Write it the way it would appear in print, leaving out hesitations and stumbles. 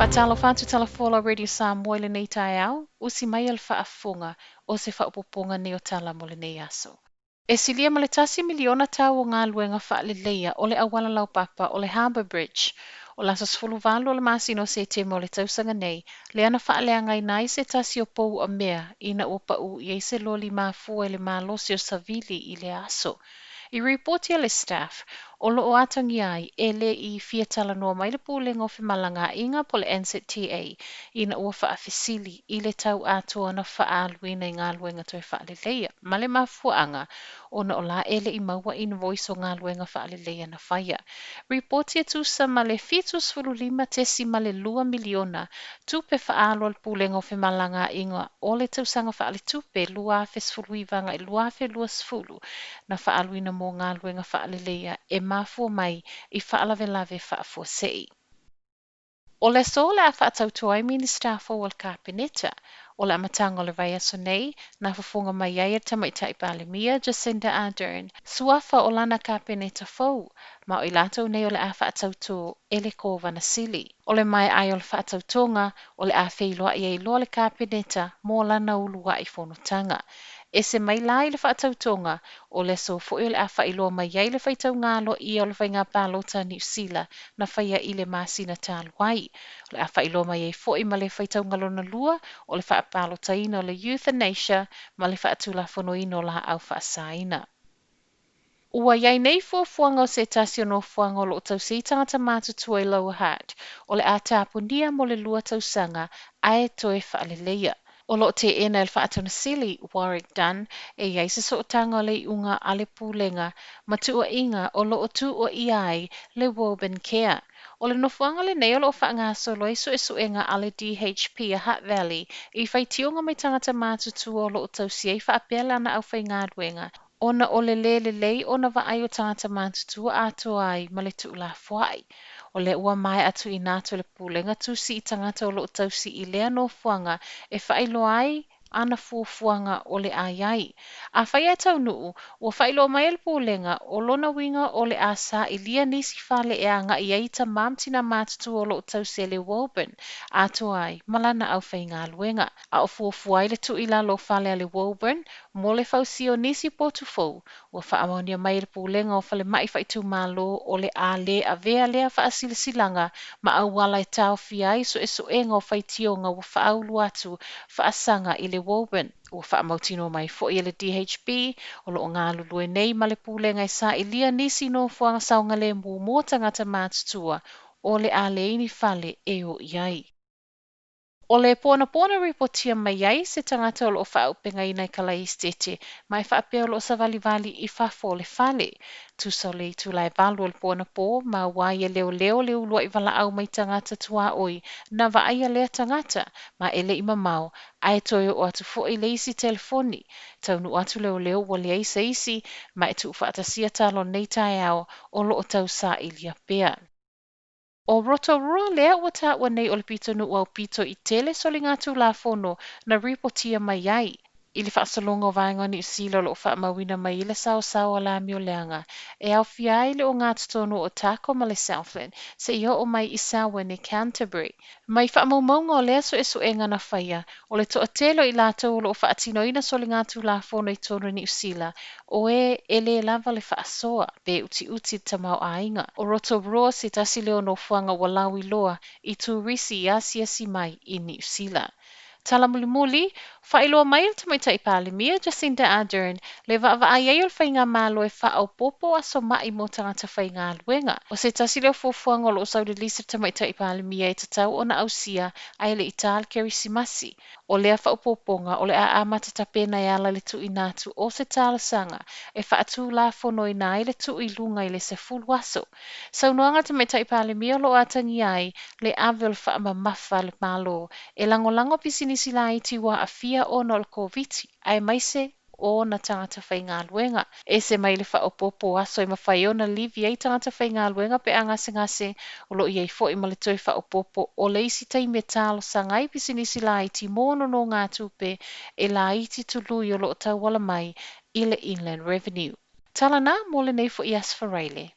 Faatalofa atu Tala Folau Radio Samoa i lenei taeao, usi mai a le faafofoga o se faaopoopoga nei o tala mo lenei aso. E silia ma le 1 miliona tau o galuega faaleleia o le auala laupapa o le Harbour Bridge. O le aso 18 o le masina o Setema o le tausaga nei, lea na faaleagaina ai se tasi o pou amea ina ua paʻū i ai se loli mafua i le malosi o savili i lea aso. I ripoti a le Stuff, o loo atagia ai e le i fia talanoa mai le Pulega o Femalagaaiga po le NZTA ina ua faafesili i le tau atoa na faaaluina i galuega toe faaleleia ma le mafuaaga ona o la e le i maua invoice o galuega faaleleia na faia. Ripoti e tusa ma le 75.2 miliona tupe faaalu a le Pulega o Femalagaaiga o le tausaga faaletupe 2019 i 2020 na faaaluina mo galuega faaleleia e mafua mai i faalavelave faafuasei. O le aso o le a faatautoa ai Minisita fou o le Kapeneta. O le amataga o le vaiaso nei, na fofoga mai ai e le tamaitai Palemia Jacinda Ardern, suafa o lana Kapeneta fou, ma o i latou nei o le a faatautō e le Kovana Sili. O le maea ai o le faatautoga, o le a feiloai ai loa le Kapeneta mo lana uluai fonotaga. Ese mai la i le faatautoga, o le aso foi o le a faailoa mai ai le faitauga aloaia o le faiga palota a Niu Sila na faia i le masina talu ai. O le a faailoa mai ai foi ma le faitauga lona lua o le faapalotaina o le euthanasia ma le faatulafonoina o laau faasaina. Ua iai nei fuafuaga o se tasi o nofoaga o loo tausi ai tagata matutua i Lower Hutt o le a tapunia mo le 2 tausaga ae toe faaleleia. O loo teena e le Faatonusili Warwick Dunn e iai se sootaga o le iuga a le pulega ma tuuaiga o loo tuuaia ai le Woburn Care. O le nofoaga lenei o loo faagasolo ai suesuega a le DHB a Hutt Valley i faitioga mai tagata matutua o loo tausi ai faapea lana aufaigaluega ona o le lē lelei ona vaai o tagata matutua atoa ai ma le tuulafoai. O lea ua maea tuuina atu le pulega tusi i tagata o loo tausi i lea nofoaga e faailoa ai ana fuafuaga o le a iai. Afai e taunuu, ua faailoa mai e le pulega o lona uiga o le a sailia nisi fale e agai ai tamā ma tinā matutua o loo tausi e le Woburn atoa ai ma lana aufaigaluega. A o fuafua ai le tuu i lalo o fale a le Woburn mo le fausia o nisi potu fou, ua faamaonia mai e le Pulega o Falemai Faaitumalo o le a lē avea lea faasilasilaga ma auala e taofia ai suesuega o faitioga ua faaulu atu faasaga i le Woburn. Ua faamautinoa mai foi e le DHB o loo galulue nei ma le pulega e sailia nisi nofoaga saogalemu mo tagata matutua o le a leai ni fale e o i ai. O le ponapona ripotia mai ai se tagata o loo faaaupegaina i Kalaistete ma e faapea o loo savalivali i fafo o le fale. Tusa o le itula e 8 o le ponapō, maua ai e leoleo le uluai valaau mai tagata tuaoi na vaaia lea tagata ma e le i mamao ae toe oo atu foi le isi telefoni. Taunuu atu leoleo ua leai se isi ma e tuufaatasia tala o lenei taeao o loo tausailia pea. O Rotorua lea ua taua nei o le pitonuu aupito i tele soligatulafono na ripotia mai ai i le faasologa o vaega o Niu Sila o loo faamauina mai i le saosao o le amioleaga e aofia ai le ogatotonu o Otago ma le Southland seia oo mai i Selwyn i Canterbury. Mai faamaumauga o lea suesuega na faia, o le toatele o i latou o loo faatinoina soligatulafono i totonu o Niu Sila o e e lē lava le faasoa pe utiuti le tamaoaiga. O Rotorua se tasi lea o nofoaga ua lauiloa i turisi i asiasi mai i Niu Sila. Tala mulimuli, faailoa mai le tamaitai Palemia Jacinda Ardern le vaavaai ai o le faigamalo e faaopoopo aso mai mo tagata faigaluega. O se tasi lea o fuafuaga o loo saulelisi le tamaitai Palemia e tatau ona ausia ae le i tā le Kerisimasi. O lea faaopoopoga o le a amata tapena e ala i le tuuina atu o se talosaga e faatulafonoina ai le tuu i luga i le 10 aso. Saunoaga a le tamaitai Palemia o loo atagia ai le ave o le faamamafa a le Malo e lagolago pisinisi laiti ua aafia ona o le Koviti aemaise o ona tagata faigaluega. Ese mai le faaopoopo o aso e mafai ona livi ai tagata faigaluega pe a gasegase, o loo iai foi ma le toe faaopoopo o le isi taimi e talosaga ai pisinisi laiti mo nonogatupe e laiti tului o loo tauala mai i le Inland Revenue. Tala na mo lenei foi Aso Faraile.